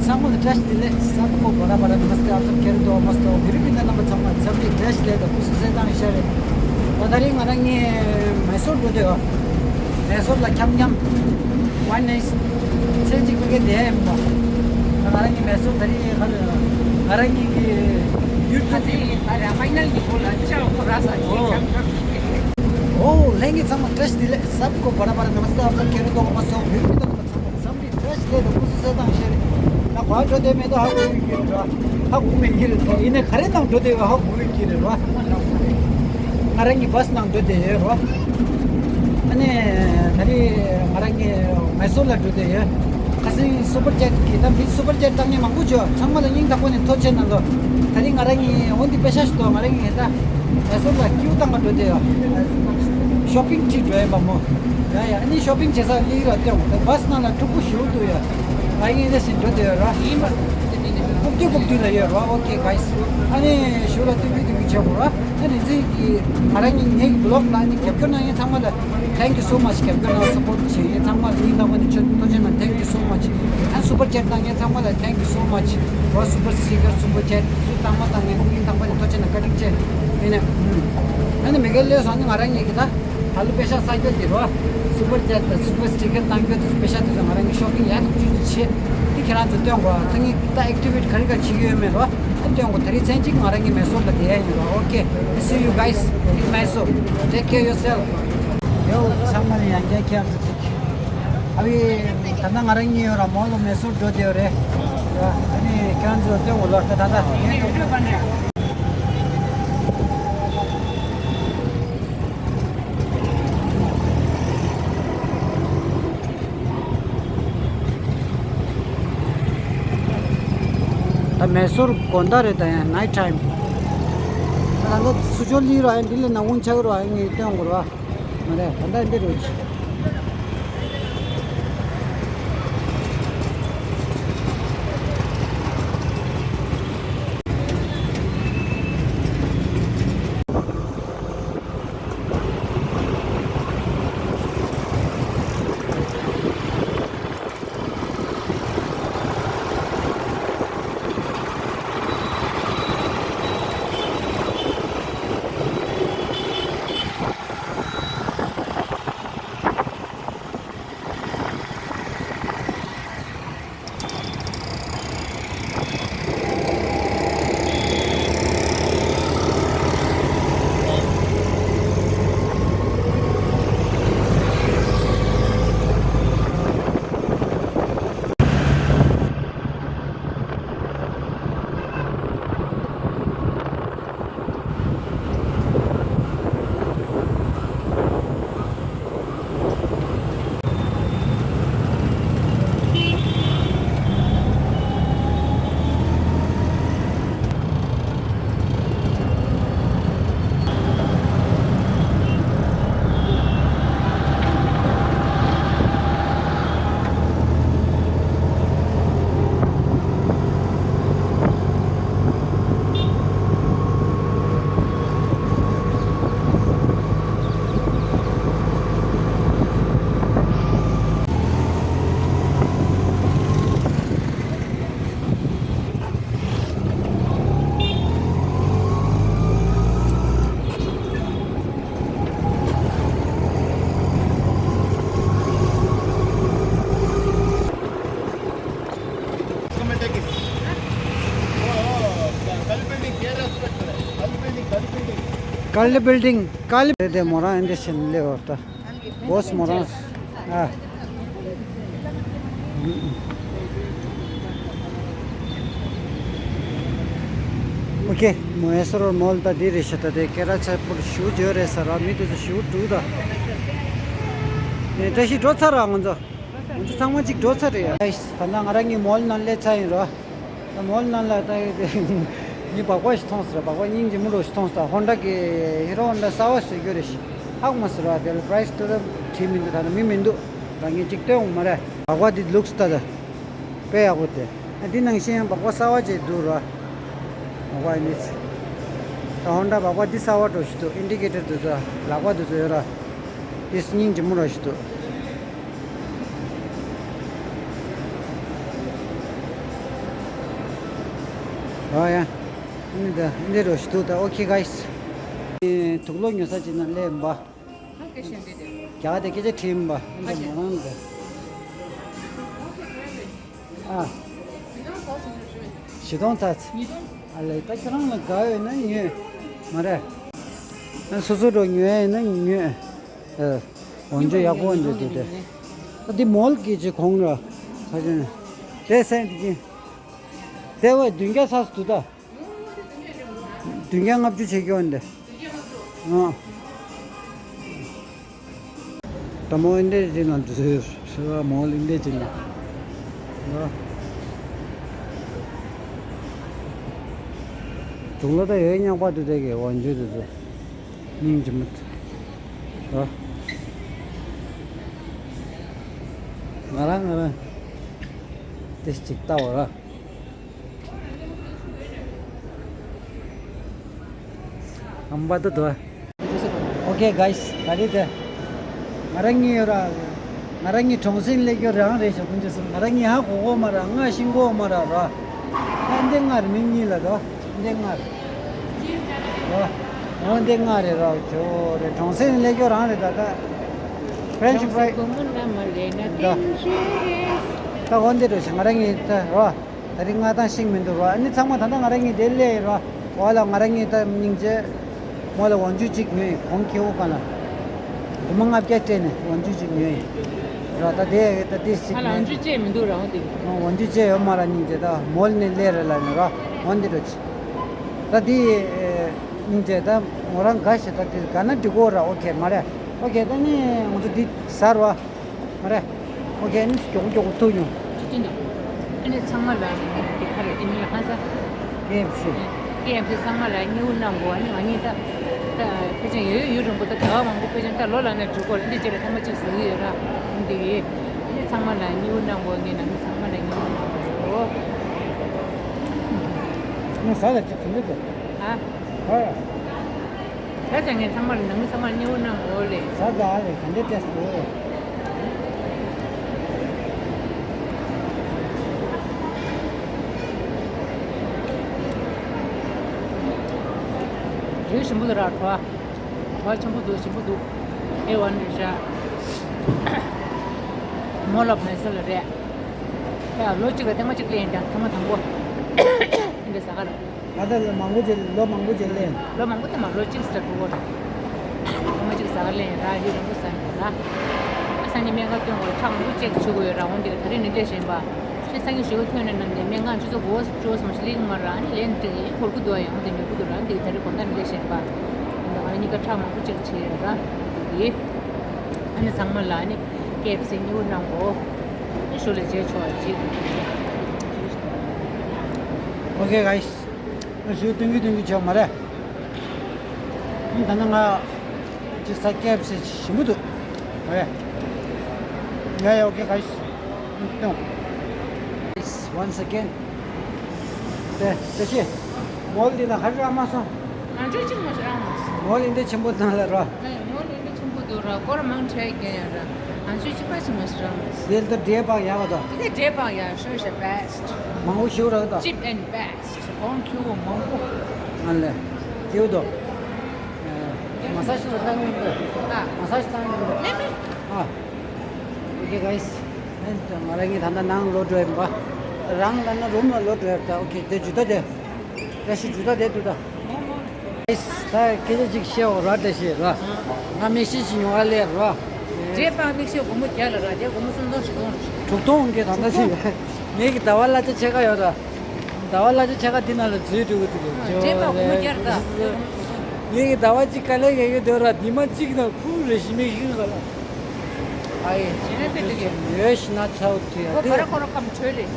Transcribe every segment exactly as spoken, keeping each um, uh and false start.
ཚང་མ་ལ་བཀྲ་ཤིས་བདེ་ལེགས། सबको बड़ा बड़ा नमस्ते, आप सब खैरियत हो, मस्त हो, मेरे भी नमस्ते, ཚང་མ་འཚམས་འདྲི་བཀྲ་ཤིས་བདེ་ལེགས། སྐུ་གཟུགས་གསལ་ཐང་ཤར་རེད། ད་ད་རིང་ང་རང་གཉིས་མེ་སོར་འགྲོ་འདོད་ཡོད། མེ་སོར་ལ་འཁྱམ་འཁྱམ། ཝན་ནེས། ཚེ་གཅིག་པོ་གི་བསྡད་ཡིན་པ། ང་རང་གཉིས་མེ་སོར་ད་རིང་ང་རང་གཉིས་ཀྱི་ཡུལ་དུ། ཨོ། ལྷན་རྒྱས་ཚང་མ་བཀྲ་ཤིས་བདེ་ལེགས། सबको बड़ा बड़ा नमस्ते, आप सब खैरियत हो, मस्त हो, मेरे भी नमस्ते, ཚང་མ་འཚམས་འདྲི་བཀྲ་ཤིས་བདེ་ལེགས། སྐུ་གཟུགས་གསལ་ཐང་ཤར་རེད། ད་ག་པར་འགྲོ་བསྡད་མེད་དོ། ཧ་གོ་གི་རེད་བ། ཧ་གོ་མེད་ཀྱི་རེད་དོ། ཡིན་ནའི་ག་རེ་ནང་འགྲོ་བསྡད་ཡོད་ཧ་གོ་གི་རེད་བ། ང་རང་གཉིས་བྷ་སི་ནང་འགྲོ་བསྡད་ཡོད་རེད་བ། ཨ་ནི་ད་རེས་ང་རང་གཉིས་མེ་སོར་ལ་འགྲོ་བསྡད་ཡོད། ཁ་སང་སུ་པར་ཅེཊ་གི་ད་མི་སུ་པར་ཅེཊ་བཏང་མཁན་མང་པོ་བྱུང་། ཚང་མ་ལ་སྙིང་ཐག་པ་ནས་ཐུགས་རྗེ་གནང་། ད་རེས་ང་རང་གཉིས་འོ་འདི་པེ་ཤ་ཞིག་འདུག་ང་རང་གཉིས་ད་མེ་སོར་ལ་ཀིའུ་བཏང་ག་འགྲོ་བསྡད་ཡོད། ཤོ་པིང་ཁྲིད་འགྲོ་ཡིན་པ་མོ། ཡ་ཡ། ཨ་ནི་ཤོ་པིང་བྱེད་ས་ལི་ར་སྟོན། ད་བྷ་སི་ནང་ལ་འཁྲུག་པོ་ཞེ་པོ་འདུག་ཡ། ང་གཉིས་འདི་བཞིན་འགྲོ་བསྡད་ཡོད་ར། ཡིན་པ། ཨུབ་ཏུ་ཨུབ་ཏུ་ལ་ཡོད་ར། ཨོ་ཁེ་གྷའི་སི། ཨ་ནི་ཞུ་ལ་སྟོན་རྒྱུ་སྟོན་རྒྱུ་བྱེད་དགོས་ར། ཨ་ནི་ཚེ་གི་ང་རང་གཉིས་ངའི་བི་ལོག་ལ་ཨ་ནི་རྒྱབ་སྐྱོར་གནང་མཁན་ཚང་མ་ལ་thank you so much། རྒྱབ་སྐྱོར་དང་སབ་པོར་བྱེད་མཁན་ཚང་མ་ལ་སྙིང་ཐག་པ་ནས་ཐུགས་རྗེ་གནང་། thank you so much། ཨ་སུ་པར་ཅེཊ་བཏང་མཁན་ཚང་མ་ལ་thank you so much། འོ་སུ་པར་སི་ཊི་ཀར། སུ་པར་ཅེཊ་སུ་བཏང་མ་བཏང་མཁན་སྙིང་ཐག་པ་ནས་ཐུགས་རྗེ་གནང་། བཀའ་དྲིན་ཆེ། ཡིན་ནའི། ཨ་ནི་མི་གེ་ལེ་སོང་ནི་ང་རང་གཉིས་ཀྱི་ད་ད་ལོ་པེ་ཤ་བསགས་རྒྱུ་དེ་རོ། སུ་པར་ཅེཊ་དང་སུ་པར་སི་ཊི་ཀར་བཏང་རྒྱུ་དེ། པེ་ཤ་དེ་ཚོ་ང་རང་གཉིས་ཤོ་པིང་ཡག་ཅིག་བྱེད། དེ་ཁྱེད་རང་ཚོ་སྟོན་དགོས། ཚང་གི་ད་ཨེག་ཊི་བི་ཊི་ག་རེ་ག་རེ་བྱེད་ཀྱི་ཡོད་མེད་རོ། ཨ་སྟོན་དགོས། ད་རེས་མཚན་གཅིག་ང་རང་གཉིས་མེ་སོར་ལ་བསྡད་ཡ་ཡིན་རོ། Okay, see you guys in Mysore. Take care yourself. ཡོ། ཚང་མ་ལ་ཡང་བསྐྱར་ཁྱེད་རང་ཚོ་ཐུགས་རྗེ་ཆེ། ཨ་བི། ད་ལྟ་ང་རང་གཉིས་ཡོད་ར་མོལ་ལ་མེ་སོར་འགྲོ་བསྡད་ཡོད་རེད། ཨ་ནི་ཁྱེད་རང་ཚོ་སྟོན་དགོས་ལོ། ད་ད་ད། ད་མེ་སོར་དགོང་དག་རེད། ད་ཡང་night time། ད་ད་ལྟ་སུ་ཇོ་ལི་ར་ཡང་འདི་ལ་ནང་ཁུངས་ཆགས་ར་ཡང་ངས་སྟོན་དགོས་ར། མ་རེད། ད་ལྟ་འདི་རུ། कल बिल्डिंग, कल दे मोरा इंडस्ट्रियल ले होता। Boss Moran. Ah. Okay, Mysore mall ད་འདི་རེད་ཤག་ད་དེ་སྐད་གྲགས་ཆེ་པོ་ཞེ་པོ་ཡོད་རེད་ཟེར་ར། མི་དེ་ཚོ་ཞེ་པོ་འདུག་ད། ཨེ། བཀྲ་ཤིས་འགྲོ་ཚར་ར་ང་ཚོ། ང་ཚོ་ཚང་མ་གཅིག་འགྲོ་ཚར་རེད་ཡ། ད་ལྟ་ང་རང་གཉིས་མོལ་ནང་སླེབས་ཚར་ཡིན་ར། ད་མོལ་ནང་ལ་ད་ངས་སྦག་སྦག་ཞིག་མཐོང་སོང་ར། སྦག་སྦག་སྙིང་རྗེ་མོ་འདྲ་ཞིག་མཐོང་སོང་། ད་ཧོན་ཌ་གི་ཧི་རོ་ཧོན་ཌ་གསར་པ་བཟོས་རྒྱུ་རེད་ཤག་ཧ་གོ་མ་སོང་ར། དེ་ལ་པ་རའི་སི་དེ་ལ་བྲིས་མི་འདུག་ད་ནི་མི་མི་འདུག་ད་ངས་གཅིག་སྟོན་འོང་མ་རེད། སྦག་སྦག་འདི་ལུགས་ད་ད་དཔེ་ཡག་པོ་དེ། ཨ་འདི་ནང་བཞིན་ཡང་སྦག་སྦག་གསར་པ་ཅིག་འདུག་ར། སྦག་སྦག་འདི་ཚོ། ད་ཧོན་ཌ་སྦག་སྦག་འདི་གསར་པ་འདྲ་ཞིག་འདུག་ཨིན་ཌི་ཀེ་ཊར་འདི་ཚོ་ལག་པ་འདི་ཚོ་ཡོད་ར། འདི་སྙིང་རྗེ་མོ་འདྲ་ཞིག་འདུག་ཨོ་ཡ། ཨ་ནི་ད་འདི་རོ་ཞིག་འདུག་ད། ཨོ་ཁེ་གྷའི་སི། དུག་ལོག་ཉོ་ས་ཅིག་ན་སླེབས་པ། རྒྱ་གར་དེ་སྐད་ཆ་དྲིས་པ། ཨ་ནི་ད་མོ་རང་ད། ཨ། བཞི་སྟོང་ཚར་ཚེ། ཨ་ལས་ད་ཁྱེད་རང་ལ་དགའ་ཡོད་ན་ཉོས། མ་རེད། ཨ་སོ་སོ་འགྲོ་ཉོས་ཡོད་ན་ཉོས། ཨ། འོན་ཅོ་ཡག་པོ་འདུག་དེ་དེ། ཨ་འདི་མོལ་གྱི་ཅིག་གོང་ར། ཁ་ཅན། དེ་སེན་དེ་ཅིག་དེ་བས་བདུན་བརྒྱ་ཚར་སུ་འདུག་ད། བདུན་བརྒྱ་ལྔ་བཅུ་བྱེད་ཀྱི་འོན་ཏེ། ཨ། ད་མོ་ཨིན་དེ་ཅིག་ན་འདུག་ཟེར་བ། མོ་ཨིན་དེ་ཅིག་ན། ཨ། དུག་ལོག་ད་ཡོད་ཉག་པ་དུ་དེ་གི་འོན་ཅོ་དུ་དུ། སྙིང་རྗེ་མོ་དུ། ཨ། ང་རང་ང་རང་དེ་ཅིག་ལྟ་བ་ར། ཨམ་པ་ཏོ་ཏོ། ཨོ་ཁེ་གྷའི་སི། ད་རེད་དེ། ང་རང་གཉིས་ཡོད་ར། ང་རང་གཉིས་གྲོང་གསེབ་སླེབས་རྒྱུ་རང་རེད་ཤག་དཀོན་མཆོག་གསུམ། ང་རང་གཉིས་ཧ་གོ་གོ་མ་ར། ང་ཤིང་གོ་མ་ར་ར། ཨ་འདི་ང་རེད། མི་གཉིས་ལ་ར། འདི་ང་རེད། ར། འོ་འདི་ང་རེད་ར། ཇོ་རེད། གྲོང་གསེབ་སླེབས་རྒྱུ་རང་རེད་ད་ད། ཕྲེན་ཆི་ཕྲའི། ད་འོ་འདི་རེད་ཤག་ང་རང་གཉིས་ད་ར། ད་རིང་མངའ་ཐང་ཤིང་མི་འདུག་ར། ཨ་ནི་ཚང་མ་ད་ལྟ་ང་རང་གཉིས་དེ་སླེབས་ར། འོ་ལ་ང་རང་གཉིས་ད་སྙིང་རྗེ། མོ་ལ་འོན་ཅུ་གཅིག་ཉོས་ཡིན། གོང་ཁེ་བོ་ག་ལ། སྒོར་མོ་ལྔ་བརྒྱ་སྤྲད་ནས་འོན་ཅུ་གཅིག་ཉོས་ཡིན། ར་ད་དེ་ད་དེ་གཅིག་ང་ལ་ཉོས། འོན་ཅུ་སྤྲད་མི་འདུག་ར། འོན་ཏེ། འོན་ཅུ་སྤྲད་ཡོད་མ་ར། སྙིང་རྗེ་ད་མོ་ལ་ནས་སླེབས་ར་ལ་ནི་ར། འོན་ཏེ་འགྲོ་ཅི། ད་དེ་སྙིང་རྗེ་ད་མོ་རང་དགའ་ཞེ། ད་དེ་དགའ་ན་འགྲིག་གོ་ར། ཨོ་ཁེ་མ་རེད། ཨོ་ཁེ་ད་ནི་ང་ཚོ་འདི་ཟ་ར་བ། མ་རེད། ཨོ་ཁེ། ཨ་ནི་མགྱོགས་མགྱོགས་ཐུག་ཡོང་། ཅི་ཅི་འདུག་ཨ་ནི་ཚང་མ་ལ་ནི་འདི་ག་རེ་ཨ་ནི་ལ་ཧ་ས། ཀེ་ཨེཕ་སི། ཀེ་ཨེཕ་སི་ཚང་མ་ལ་མཉེས་པོ་གནང་དགོས། ཨ་ནི་ང་གཉིས་ད་ད་ཕལ་ཆེར་ཡོད་ཡོད་རིང་པོ་ད་ཟླ་བ་མང་པོ་ཕལ་ཆེར་ད་ལོ་ལ་ནས་འགྲོ་གོ། འདི་རྗེས་ལ་ཐེངས་མ་གཅིག་ཟ་གི་ཡོད་ར། འདི་ཡིན། ཨ་ནི་ཚང་མ་ལ་མཉེས་པོ་གནང་དགོས། ངས་ནང་མི་ཚང་མ་ལ་མཉེས་པོ་གནང་དགོས། ནི་ཟ་ལ་ཅི་ག་འདྲ་འདུག་ཨ། ཧ། ད་ཅང་ངས་ཚང་མ་ལ་ནང་མི་ཚང་མ་ལ་མཉེས་པོ་གནང་དགོས་ལེ། ཟ་ད་ཨ་ལེ་ག་འདྲ་ཏེས་འདུག་རིགས་ཞིམ་པོ་འདུག་ར། བྲོ་བ། བྲོ་བ་ཆེན་པོ་འདུག་ཞིམ་པོ་འདུག་ཨེ་ཝན་རེད་ཤག་མོ་ལ་བྷན་སི་ལ་རེད། ཡ་ལོ་གཅིག་ལ་ཐེངས་མ་གཅིག་སླེབས་ཡིན་ཀྱང་ཐེངས་མ་དང་པོ། འདི་ཟ་ག་ར། ད་ལྟ་ལོ་མང་པོ་ཅིག་ལོ་མང་པོ་ཅིག་ལས། ལོ་མང་པོ་དེ་མ་ལོ་གཅིག་ཟེར་འགྲོ་གི་རེད། ཐེངས་མ་གཅིག་ཟ་ག་ལས་ར་ཡུན་རིང་པོ་ཟ་ཡིན་ལ། ཨ་སང་ཉིན་སྨན་ཁང་སྟོན་དགོས། ཁྲག་མང་པོ་ཅེག་བྱེད་དགོས་ཡོད་ར། འོན་ཏེ་ད་རེས་ནས་སླེབས་བཞིན་པ། ཁྱེད་སང་ཉིན་ཞོགས་ཐོན་ནས་ནམ་ནས་སྨན་ཁང་ཆུ་ཚོད་དགུ་པ་ཙམ་ཞིག་སླེབས་མ་ར། ཨ་ནི་ལན་དེ་འགོར་གི་འདུག་ཡང་དེ་ཉོ་གི་འདུག་ར། འདི་ད་རེས་དགོང་དག་ནས་སླེབས་བཞིན་པ། འདི་ང་གཉིས་ཀ་ཁྲག་མང་པོ་ཅེག་བྱས་ཡོད་ར། འདི། ཨ་ནི་ཚང་མ་ལ་ཨ་ནི་ཀེ་ཨེཕ་སི་མཉེས་པོ་གནང་གོ། ཨ་ནི་ཞོར་ལ་མཇལ་ཆོག་ཅིག་ཨོ་ཁེ་གྷའི་སི། ང་ཞུ་སྟོན་གྱི་སྟོན་གྱི་བྱས་མ་རེད། ཨ་ནི་ད་ནི་ང་ཅིག་ཟ། ཀེ་ཨེཕ་སི་ཞིམ་པོ་འདུག་མ་རེད། ཡ་ཡ། ཨོ་ཁེ་གྷའི་སི། ཨ་ནི་སྟོན། Once again. དེ་དེ་ཆེ། མོལ་འདི་ན་ག་རེ་རག་མ་སོང་། ང་ཚོས་གཅིག་མ་ཞིག་རག་མ་སོང་། མོལ་འདི་འདྲ་ཆེན་པོ་ནང་ལ་ར། ཨེ། མོལ་འདི་འདྲ་ཆེན་པོ་འདུག་ར། སྐོར་མང་དྲགས་རྐྱང་ཡོད་ར། ང་ཚོས་གཅིག་པ་གཅིག་མ་ཞིག་རག་མ་སོང་། དེ་ལྟར་འབྲས་སྤགས་ཡག་ག་དང་། དེ་འབྲས་སྤགས་ཡག་ཤོས་ཤ་བེ་སི་ཊི། མང་པོ་ཞིག་རག་དང་། Cheap and best. གོང་ཁེ་བོ་མང་པོ། ཨ་ལེ། ཁེ་བོ་དོ། ཨེ། མ་སཱ་ཇི་ལ་བཏང་ཡོད་པས། ཨ། མ་སཱ་ཇི་བཏང་ཡོད་པས། མེད་མེད། ཨ། ཨོ་ཁེ་གྷའི་སི། ཨ་ནི་ང་རང་གཉིས་ད་ལྟ་ནང་ལོག་འགྲོ་ཡིན་པ། རང་ལ་ན་རུམ་ལ་ལོག་འགྲོ་ཡིན་པ། ད་ཨོ་ཁེ། དེ་ཇུ་ཏ་དེ། བཀྲ་ཤིས་ཇུ་ཏ་དེ་འདུག་ད། ཨེ་ད་སྐད་ཆ་ཅིག་བཤད་འོ་ར། བཀྲ་ཤིས་ར། ང་མིག་ཤེལ་ཅིག་ཉོ་བ་སླེབས་ར། འབྲས་སྤགས་མིག་ཤེལ་སྒོར་མོ་བརྒྱ་ལ་ར། དེ་སྒོར་མོ་སུམ་སྟོང་བཞི་སྟོང་རེད། དྲུག་སྟོང་གི་ད་ལྟ་ཅིག་ངེད་ཀྱི་ཟླ་བ་གླ་ཆ་ཕྱེད་ཀ་ཡོད་ར། ཟླ་བ་གླ་ཆ་ཕྱེད་ཀ་འདི་ནང་ལ་འཛུལ་འགྲོ་གི་འདུག་འབྲས་སྤགས་སྒོར་མོ་བརྒྱ་རེད་ད། ངེད་ཀྱི་ཟླ་བ་གཅིག་དཀའ་ལས་རྒྱག་གི་འདུག་ར། ཉི་མ་གཅིག་དང་ཕུ་རེ་ཞིག་མིག་ཤེལ་ག་ལ། ཨ་ཡེ། ཇེ་ནེ་པེ་ཏི་ལེ། ཡོད་ཤི་ན་ཚའོ་ཐུ་ཡ། ཁོ་དེ་ག་ར་ཁོ་ར་ཀམ་ཁྲོས་རེད།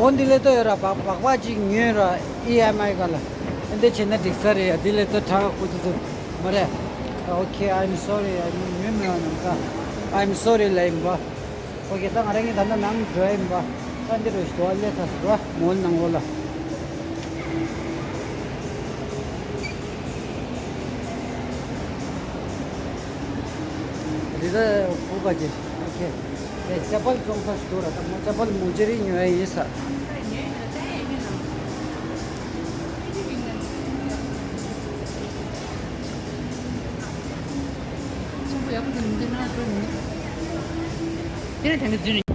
འོ་འདི་ལས་ལྟོས་ཡོད་ར། སྦག་སྦག་སྦག་ཅིག་ཉོས་ར། ཨི་ཨེམ་ཨའི་ག་ལ། འདི་བྱས་ན་འགྲིག་ས་རེད་ཡ། འདི་ལས་ལྟོས་དྲག་ཁུ་ཚུ་ཚུ་མ་རེད། ཨོ་ཁེ། I'm sorry. ཉོས་མེད་པ་ནམ་ཁ། I'm sorry ལ་ཡིན་པ། ཨོ་ཁེ། ད་ང་རང་གཉིས་ད་ལྟ་ནང་འགྲོ་ཡ་ཡིན་པ། ད་འདི་རུ་ཞོ་ལས་ཐ་སུ་ར་མོལ་ནང་ལོགས་ལ། རི་ར་ཕུ་ག་ཅེ། ཨོ་ཁེ། དེ་ཅ་པལ་བཙོང་ས་ཞིག་འདུག་ར། ད་མོ་ཅ་པལ་མོ་ཇེ་རི་ཉོ་ཡ་ཡིན་ས། དེ་ནས་དེ་འདྲ་འཛུལ་ནས།